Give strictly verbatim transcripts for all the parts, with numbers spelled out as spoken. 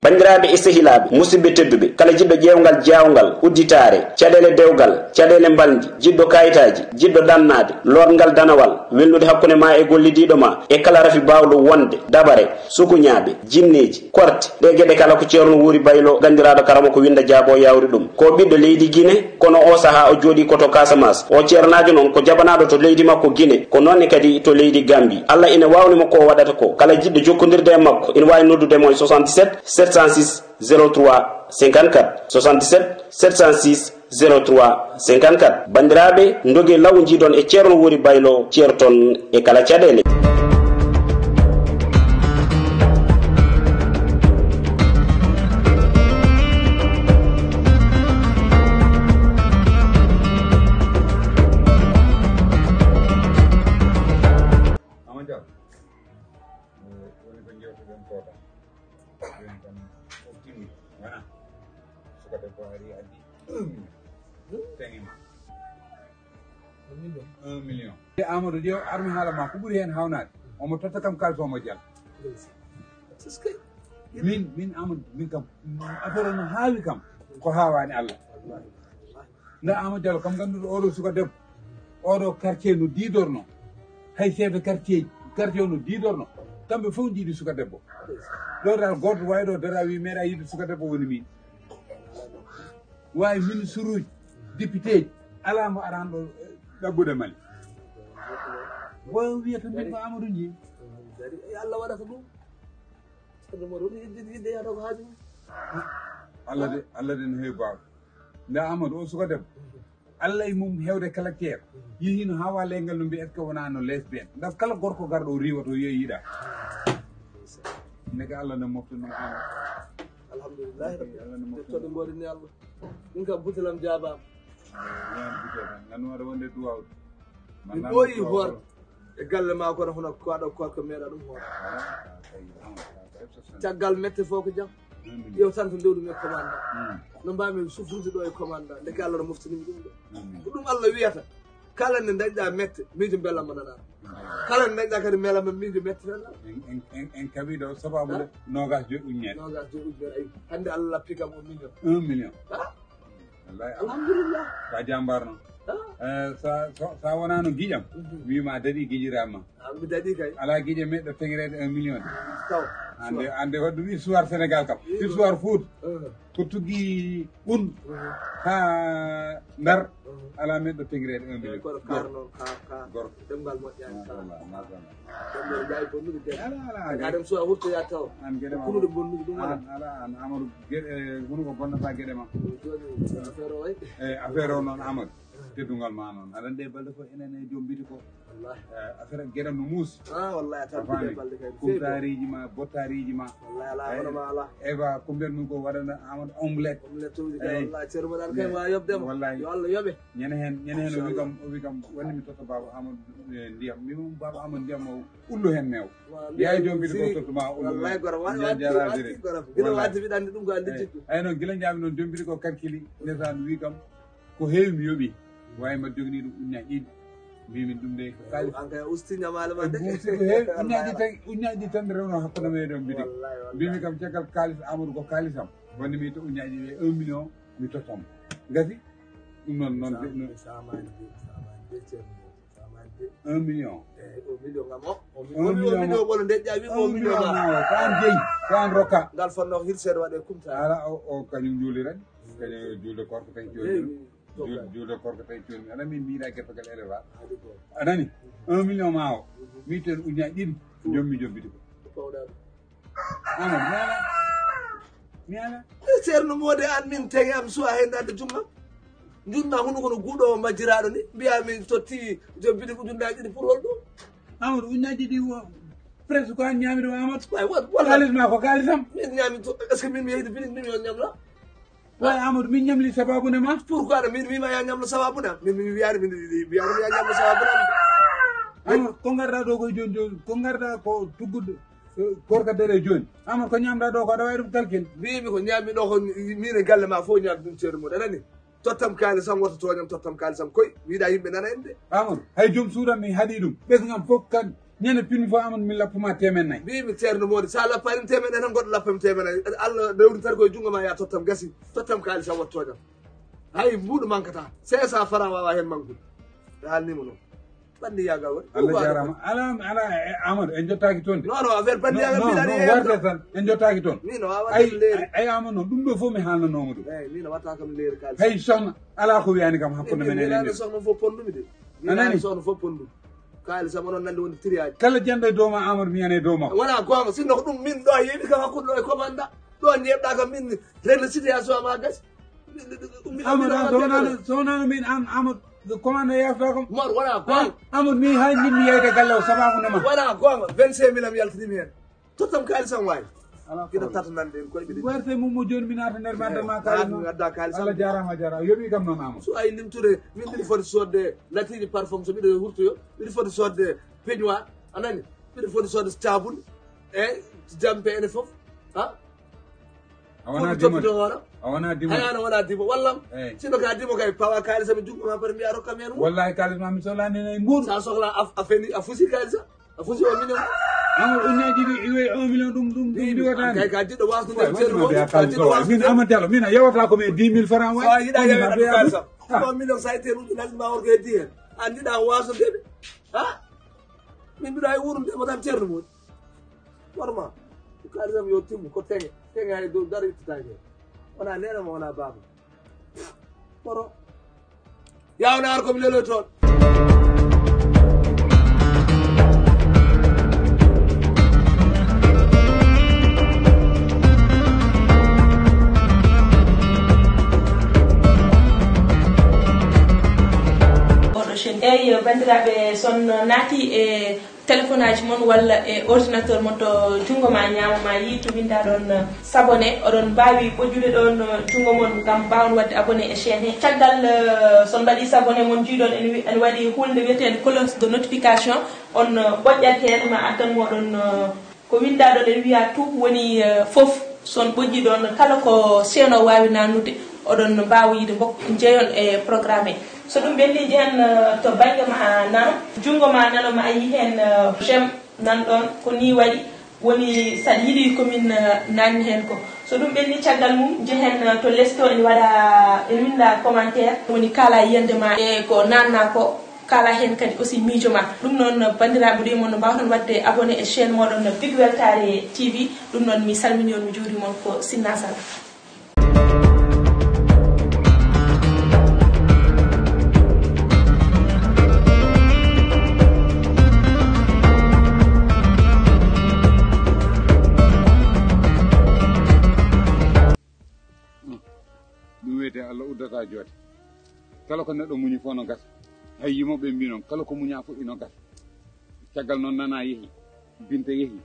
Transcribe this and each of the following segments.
Banndiraaɓe e sehilaaɓe, musidɓe tedduɓe, kala jiɗɗo ƴeewngal jaawngal, udditaare, caɗeele dewgal, caɗeele mbalndi, jiɗɗo kayitaaji, jiɗɗo ɗannaade, lootngal danawal, welnude hakkunde ma e gollidiiɗo ma, e kala rafi baawɗo wonde, dabare, sukuñaaɓe, jinneeji, korte, ɗee geɗe kala ko Ceerno Wuuri Baylo, ganndiraaɗo karama ko winnda jaaboo yawri ɗum. Ko ɓiɗɗo leydi Gine, kono oo sahaa o jooɗii ko to Casamance. O ceernaajo noon ko jaɓanaaɗo to leydi makko Gine, ko noon ne kadi to leydi Gambie. Allah ina waawni mo ko o waɗata ko. Kala jiɗɗo jokkondirde e makko, ina waawi noddude mo e soixante-dix-sept sept cent six zéro trois cinquante-quatre, soixante-dix-sept sept cent six zéro trois cinquante-quatre. Banndiraaɓe, ndogee law njiidon e Ceerno Wuuri Baylo, ceerton e kala caɗeele. Amady Diallo, eh, woni ko njewtuɗen ko tan. Jooni tan fof timmi, wona? Suka debbo ari, addi un million. Tagi ma. Un million? Un million. E Amadou, ƴeew, armi haala ma, ko ɓuri heen hawnaade. Omo totta kam kaalis, omo jal. Min, min Amadou, min kam, affaire o no haawi kam, ko haawaani Allah. Nda Amadou Diallo kam, ngannduɗo oɗo suka debbo, oɗo quartier no diidorno, hay chef de quartier, quartier o no diidorno, kamɓe fof njiidi suka debbo. Ɗo dal gooto wawi ɗo dara wi meeɗa yiide suka debbo woni min. Wawi ministre uji, député ji, ala mo arano ɗo, eh, ɗaɓɓude Mali. Wawi wiyata min ko Amadou Ndiaye. Dari, eh, Allah waɗata ɗum. Kono mo ɗum yidde, yidde yahata ko haaju mum. Allah de, Allah de no heewi baaɗo. Nda Amadou o suka debbo. Allah e mum hewde caractère. Yehino ha wa lengal no mbiya est-ce que wona no lesbienne. Nda kala gorko garɗo o riiwata o yiya yiɗa. Ndeke Allah no moftuno Amadou. Alhamdulillah. Rabbi, Allah no moftuno. Jettoɗe mboɗen ni Allah. Ɗum kam butelam jaabaama. Wonani bute tan. Nganndu aɗa wonde duwawde. Mi ɓooyi hoorde. E galle ma kono hono ko aɗa korko meeɗa ɗum hoore. Caggal mette fof ko jam. Ƴeew tan to ndewɗumi e commandant. No mbaami sufrude ɗo e commandant. Ndeke Allah no moftinimi ɗum ɗo. Ko ɗum Allah wiyata. Kala nde dañɗa mette, miijo belamma nana. Kala nde dañɗa kadi belamma, miijo mette nana. En, en, en, en kaɓi ɗo sababu nde nogas joyi ujunere. Nogas joyi ujunere, ayi. Hannde Allah lappi kam un million. Un million. Ah? Wallahi, alhamdulillah. Ka jambar noon. Ah. Eh, sa, sa, sa wonano giƴam, mhm, wima daɗi giƴirama. Ah, mi daɗi kay. Ala giƴe meɗɗo teŋrede un million. Taw. Ande, ande waɗɗum histoire Sénégal kam. Ii, histoire Fouta. Eh. Ko tuggi un, mhm, ha Ndar. Mhm. Ala meɗɗo teŋrede un million. Kono kar noon, ka, ka. Gorko. Demngal moƴƴani ka. Machallah, machallah. Ɗum ɗo jaay bonnude de. Ala, ala, ala. Ka dem so a wurtoya taw. An gede ma. Kulude bonnude ɗum wona. An, ala, an Amadou, gede, eh, kono ko bonnata gede ma. Joni, affaire o way. Eh, affaire o noon, Amadou. Teddungal ma noon. Aɗa andi balɗe fof enen e joom biti ko. Wallahi. Eh, affaire gede no muusi. Ah, wallahi, a tampini balɗe kay. Kumtaariji ma, bottaariji ma. Wallahi, ala hono ma ala. Eva, ko mbiyat min ko waɗana Amadou omelette. Omelette uji kay, wallahi, ceerno mo ɗan kay ma yoɓde ma. Wallahi. Yo Allah yoɓe. Ñande heen, ñande heen o wi kam, o wi kam, wonde mi totta Baaba Amadou, eh, ndiyam. Mbimi Baaba Amadou ndiyam o ullu heen neew. Yaay joom biɗo ko tottuma ullu heen. Wallahi, goro, wa-, ndiyam watti, jaraade watti, goro. Gila watti, mbiɗa anndi ɗum ko anndi jikku. Eyi noon, gila njaami noon, joom biɗo ko kalkili, ndeysaan, wi kam, ko heewi mi yoɓi. Wawi ma jogni ɗum uññaaji ɗiɗi. Mbimi ɗum de ko kalis. An kay a usti ñamaale ma de. Usti ko heewi, uññaaji tan, uññaaji tan rewno hakkunde meɗen biɗi. Wallahi, wallahi. Mbimi kam caggal kalis Amadou ko kalisam. Wonde mi to uññaaji ɗiɗi un million mi tottam. Gasi? Ɗum noon, noon, noon. Samani de, samani de, ceerno. Samani de. Un million. Eh, un million ngam o. Un million. Un million ɓolo ndeƴƴa wi un million ma. Ko an jeyi, ko an rokka. Ngal fonno hirseede waɗe kumta. Ala o, o kañum juulirat. Kañum juulde korko tan joni. Juul-, juulde korko tan joni. Aɗa min mbiɗa gerte gal élevage. Aɗa nani? Un million ma o. Mi ten uññaaji ɗiɗi. Jommi jombiti ko. Pawɗa ɗum. Amadou, mi ala. Mi ala. Eh, ceerno Mody, an min tege am suwa heen daande junngo am. Njuɗma hunu kono guuɗo o majjiraaɗo ni. Mbiya min totti joom biɗi ko ujunnaaji ɗiɗi pour hol ɗum? Amadou, ujunnaaji ɗiɗi o, presque ko an ñaami ɗum, Amadou. Way, won, won. Kaalis ma ko kaalis am. Min ñaami to, est-ce que min mi yeyde biɗi min yo ñamla? Way, Amadou, min ñamli sababu ne ma. Pourquoi no min wima ya ñamlo sababu ne am? Min mi wiyaani min wiyaani ya ñamlo sababu ne am. Amadou, ko ngarɗa ɗo koye joni joni, ko ngarɗa ko tuggude. Gorko dere jooni. Amadou, ko ñamɗa ɗo ko aɗa wawi ɗum kalkin. Mbimi ko ñammi ɗo ko min e galle ma fof ñammi ɗum ceeɗu mum. Aɗa nani? Tottam kaali sam, wota tooñam, tottam kaali sam koy. Mi yiɗa yimɓe nana en de. Amadou, hay joom suudam mi haɗi ɗum. Ɓesgam fof kan Ñande pinmi fof, Amadou, mi lappuma temen nayi. Mbimi Ceerno Moodi, sa lappanim temen nayi tan, goɗɗo lappam temen nayi. Allah rewni tan koye junngo ma, ya tottam gasi. Tottam kaalis am, wattoɗam. Hay mbuuɗu mankata. Cinq cents francs wawa hen mankude. Mi haalnima noon. Bandiyagal waɗi. Allah jarama. Ala, ala, e, Amadou, en jottaki toon de. Non, non, affaire bandiyagal. Non, non, mbiɗa non, warde tan, en jottaki toon. Min o wawa ay, leeri. Ay, Amadou, noon, ɗum ɗo fof mi haalnanoma ɗum. Eyyi, min o watta kam leeri kaalis. Hay sohna, ala ko wiyani kam hakkunde men enen. Sohna fof pondumi de. A nani? Sohna fof pondumi. Kaalis am onon nande wonde triyaji. Kala janɗo e dow ma, Amadou, mi yana e dow ma. Wona gonga, sinno ko ɗum min ɗo yeeɓi kam hakkunde ɗo e commandant. Ɗo yeeɓɗa kam min, régler situation ma gasi. Amadou, an, so wonano, so wonano min, an, Amadou, ko commandant yafta kam. Mor, wona gonga. Amadou, min hay jinmi yeyde galle o sababu ne ma. Wona gonga, vingt-cinq mille am yaltinimi hen. Tottam kaalis am wawi. Ala problème. Ina tata nande en koye ɓe. Werte mum mo joni mi naata nder ma, eh, adda kaalis am. Allah jarama, jarama. Yoɓi kam noon, Amadou. So ay limtude, min mbiɗa foti sodde latiji parfum, so mbiɗa hurtoyo, mbiɗa foti sodde peignoir, a nani? Mbiɗa foti sodde sabun, e jampe ene fof. Ha? A wona dimo. Toppito hoore. A wona dimo. Hay an a wona dimo. Wallam. Eyyi. Sinno ka dimo kay, pawa kaalis am e junngo ma, par mbiya rokkam hen. Wallahi kaalis ma mi sohlani hen e mbuuɗu. Sa sohla a, a feni, a fusi kaalis am. A fusi o million. Amadou, ujunnaji ɗiɗi iwe o million, ɗum, ɗum, ɗum ɗi wotani. Kay ka jiɗɗo wasde nder ceerno. Min Amadou Diallo, min a yewata ko mi dix mille francs waɗi. Sa yiɗa yewata kaalis am. Ah. O million sa itte ɗum, ɗum ma worgo heddi hen. An jiɗa wasde de. Ha? Min mbiɗa e wurum de, madame Ceerno Moodi. Worma, ko kaalis am yo timmu, ko teŋe. Teŋe hay dow dara ittataake. Wona neene ma, wona baaba. Ɓoro. Yawna ar ko mi lelo toon. Oɗo chaîne. Eyyo, banndiraaɓe, son naati e téléphone aji mon walla e ordinateur mon to junngo ma ñaamo, ma yii to winnda ɗon, eh, s'abonner. Oɗon mbaawi ɓojjude ɗon, eh, junngo mon ngam mbaawon waɗde abonné e chaîne he. Caggal, eh, so on mbaɗii s'abonner, mon njiiɗon en wi-, en waɗi huunde wiyeteende cloche de notification, on, eh, ɓoƴƴat heen, ma addan moɗon, eh, ko winnda ɗon en wiya tout woni, eh, fof. So on ɓojji ɗon kala ko chaîne o waawi naannude, oɗon mbaawa yiide mbok-, njeyon e programme he. So ɗum ɓenni, njehen, eh, to bannge ma nano, junngo ma nano, ma a yii heen, eh, j'aime nan ɗon, ko ni waɗi, woni saɗa yiɗi ko min, eh, naanni heen ko. So ɗum ɓenni, caggal mum, njehen, eh, to les to ene waɗa, ene winnda commentaire, woni kaala yiyannde ma e ko naanna ko, kaala heen kadi aussi miijo ma. Ɗum noon, banndiraaɓe, ɗo mon no mbaawton waɗde abonné e chaîne moɗon Big Weltare T V. Ɗum noon, mi salmini on, mi juuri mon ko Sinna Sall. Ɗum wiyetee Allah uddata joote. Kala ko neɗɗo muñi fof no gasa. Hay yimooɓe mbii noon, kala ko muñaa fof ino gasa. Caggal noon, Nana yehi, Binta yehi,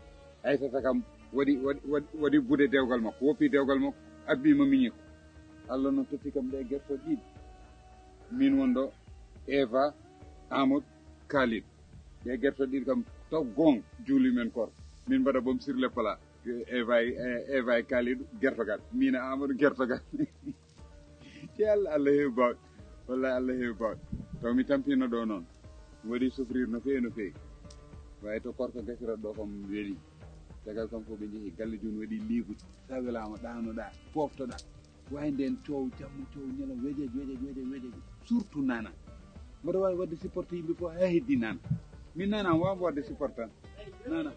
Aysata kam waɗi, waɗi, waɗi, waɗi buude dewgal makko, woppi dewgal makko, abbi mo miñi ko. Allah noon totti kam ɗe gertooɗe ɗiɗi. Min won ɗo, Eva, Amadou, Kalidou. Ɗe gertooɗe ɗiɗi kam taw goonga juuli men koor. Min mbaɗa boom sur le plat. Eva e, Eva e Kalidou gertogal. Min e Amadou gertogal. Ci Allah, Allah heewi baawɗe. Wallahi, Allah heewi baawɗe. Taw mi tampino ɗo noon. Mi waɗi souffrir no feewi, no feewi. Waawi to korka gasira ɗo kam weli. Caggal kam fof ɓe njehi galle jooni waɗi liibude. Sa welaama ɗaanoɗaa, fooftoɗaa. Waawi ndeen coow jamma, coow ñalawma, wejej, wejej, wejej, wejej. Surtout Nana. Mboɗo waawi waɗde supporté yimɓe fof, haa heddi Nana. Min Nana, am waawaa waɗde supporté tan. Nana.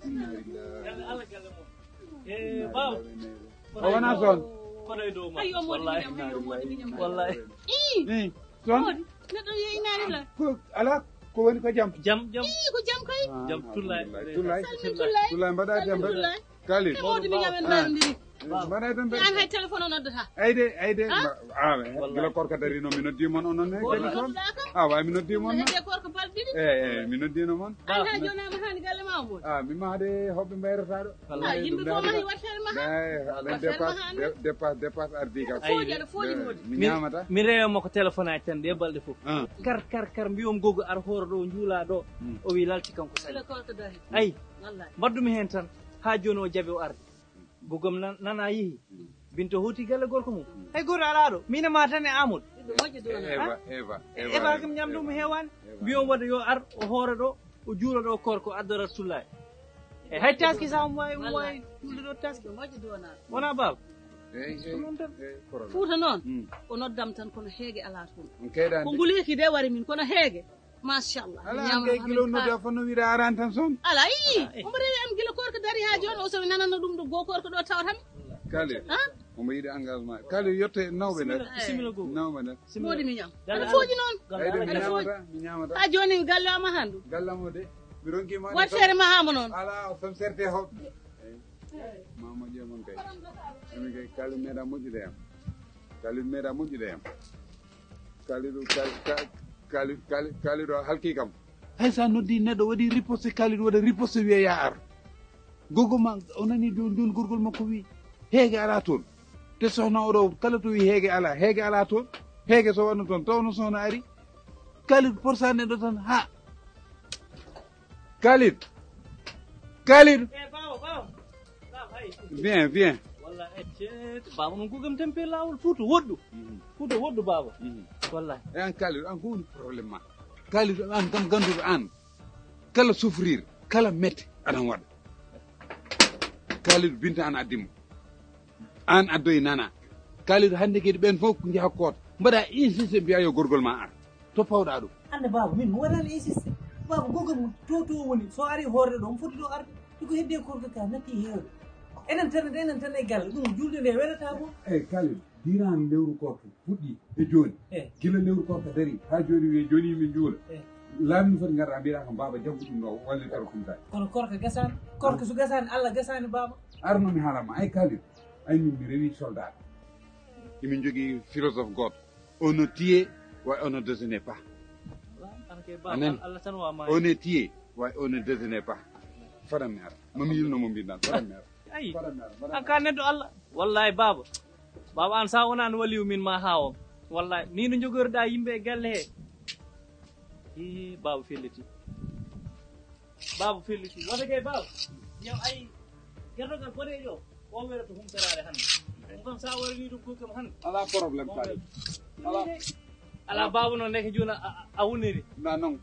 Inna lillahi. Eh, baaba. O wonaa toon. Kono e dow ma. Ayo, Mody, wallahi. Miñam, miñam, Mody, miñam. Wallahi. Ii. Ii. Toon? Mody, neɗɗo yeeynaani la. Ko, alaa, ko woni ko jam? Jam, jam. Ii, ko jam kay. Ah, jam, Tullaay. Alhamdulillah. Tullaay. Salmin Tullaay. Tullaay, mbaɗaa jam, mbaɗaa. Tullaay. Kali. Mody, miñam, en mbaawondiri. Mbaɗaa jam, mbaɗaa. An hay téléphone o noddata. Ay de, ay de. Ah? Ba-, ah, wallahi. Gila korka dari noon, mi noddii mon onon ne, kadi toon. Ah, waay, mi noddii mon. Nodde korka balɗe ɗiɗi. Eh, eh, mi noddiino mon. An hay jooni a mahaani galle ma o, Mody? Ah, mi maha de, hoɓɓe mbayrotaa ɗo. Ah, yimɓe fof mahi, waɗ feere maha. Eyi, waɗ feere maha. Dépasse, dé-, dépasse, dépasse ardii kam. Fooƴi, aɗa fooƴi, Mody. Mi ñaamata. Mi rewa mo ko téléphone aji tan, ɗe balɗe fof. Ah. Kar, kar, kar, mbiyom gogo ar hoore ɗo, njuula ɗo. Hmm. O wi lalti kanko sali. Kala ko to dari. Ayi. Wallahi. Mbaɗdumi heen tan, haa jooni o jaɓi o arde. Gogom nan-, Nana yehi. Hmm. Min to hoti galle gorko mum. Hay goto alaa ɗo. Min e ma tan e Amadou. Eva, Eva, Eva. Eva kam ñamdu mo heewani. Mbiyon wada yo ar o hoore ɗo, o juula ɗo korko addora Rasulullahi. E hay taski sa mo wawi mo wawi julde ɗo taski. Wona baba. Ɗum noon tan. Fuuta noon, o noddam tan kono heege alaa toon. Ko nguleyki de wari min kono heege. Machallah. Ala an kay gila nodda fof no wiɗa aran tan son. Ala yi. Omo rewi am gila korko dari ha joni o somi nananno ɗum ɗo go korko ɗo tawata mi. Kali. Ha? Omo yiɗi engagement kali yette nawɓe nder. Bisimilla go. Nawɓe nder. Modi mi ñam. Aɗa fooji noon. Aɗa fooji. Mi ñamata mi ñamata. Ha joni galle ama handu. Galle mo de. Mi ronki ma. Wat feere ma hamo noon. Ala o fem serte hoɓɓe. Ma moƴƴe mon kay. Emin kay kali meeɗa moƴƴude yam. Kali meeɗa moƴƴude yam. Kalidu kali kali kali kalidu a halki kam. Hay sa noddi neɗɗo waɗi riposte kalidu waɗa riposte wiya ya ar. Gogo ma o nani joni joni gorgol makko wi heege ala toon. Te sohna oɗo kala to wi heege ala heege ala toon. Heege so waɗno toon tawno sohna ari. Kalidu porsa neɗɗo tan ha. Kalid. Kalid. Bien, bien. Walla ecce baba non gugam tempe lawol fuuto woɗɗu. Fuuto woɗɗu baba. Walla. E an Kalid an ko woni problème ma? Kalid an kam ganduɗo an kala souffrir kala mette aɗan waɗa. Kalid binta an addimo. An addoy nana. Kalid hande kadi ɓen fof njaha koota mbaɗa insiste mbiya yo gorgol ma ar. To pawɗa ɗum. Hande baba min mi waɗani insiste. Baba gogam to to woni so ari horde ɗo mi foti ɗo arde. Iko hedde korka ka natti hewde. Enen tan enen tan e galle ɗum julde nde welata ko. Eyyi Kalid diran lewru korka fuɗɗi e joni. Gila lewru korka dari ha joni wiye joni yimɓe juula. Laamu foti garɗa mbiɗa kam baba jaggu ɗum ɗo wallitoro kumtani. Kono korka gasani korka so gasani Allah gasani baba. Arno mi haalama ay Kalid. Ay min mi rewi soldat. Emin jogui philosophe goto. On est tué, ouais, on ne déjeune pas. Anen. On est tué, ouais, on ne déjeune pas. Fadam mi ara. Mami yilno mo mbindan. Fadam mi ara. Ayi. An ka neɗɗo Allah. Wallahi baba. Baba an sa wonani waliyu min ma hawo. Wallahi ni no jogorɗa yimɓe e galle he. Hi baba felliti. Baba felliti wata kay baba. Ñaw ay gertogal boɗejo o wera to humterare hande. Ɗum kam sa warani ɗum ko kam hande. Ala problème kadi. Ala. Ala baba noon neke joni a woniri. Na non.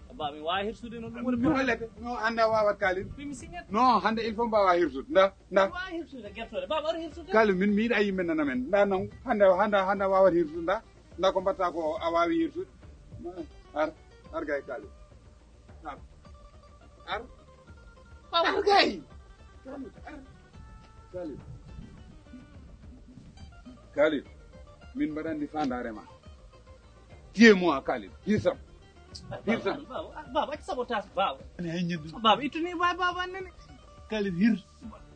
Baba mi wawi hirsude noon ɗum woni mi hollete no anda wawat kalin. Mi signat. Non hande il faut mbawa hirsude nda nda. Wawi hirsude gertode baba ar hirsude. Kalin min mi yiɗa yimɓe nana men nda non hande hande hande wawat hirsude nda. Nda ko mbatta ko a wawi hirsude. Ar ar gay kalin. Ar. Ar. Ar gay. Kalid. Ar. Kalid. Kalid. Min mbaɗandi fandare ma. Tiye mo a Kalid. Hirsam. Hirsam. Baba, baba, acci sabotage baba. Ani hay ñeddu. Baba, ituni baba, baba nene. Kalid hir.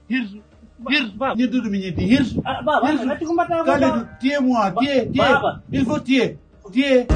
Hirsu. Hirsu. Baba. Ñedduɗo mi ñeddi hirsu. Ah, baba, hirsu. Ati ko mbatta ko. Kalid, tiye mo a, tiye, tiye. Baba. Il faut tiye. Tiye.